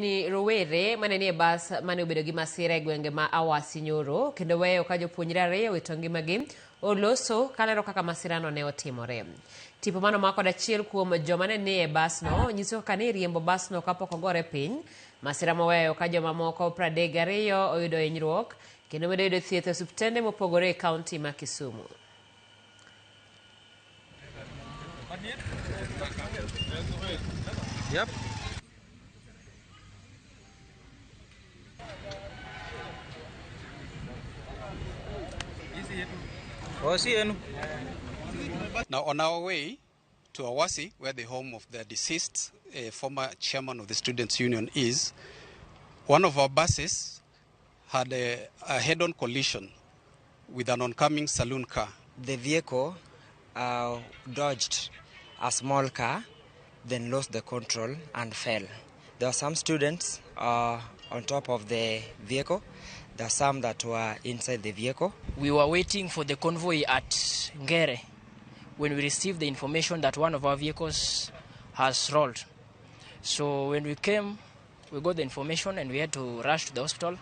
Ni rowere mane nie bas mane obedo gi masira e gwenge ma Awasi nyoro kendo weyo ka jopuonjre ariyo owito ngimagi oloso kalero kaka masirano ne otimore. Tipo mano ma kod achiel kuom joma ne nie basno nyiso kaka ne iriembo basno kapok ogore piny. Masira moweyo ka jomamoko 32 oyudo hinyruok kendo medo yudo thieth e osiptende mopogore e kaunti ma Kisumu. Yep. Now, on our way to Awasi, where the home of the deceased former chairman of the Students' Union is, one of our buses had a head-on collision with an oncoming saloon car. The vehicle dodged a small car, then lost the control and fell. There were some students on top of the vehicle. There are some that were inside the vehicle. We were waiting for the convoy at Ngere when we received the information that one of our vehicles has rolled. So when we came, we got the information and we had to rush to the hospital.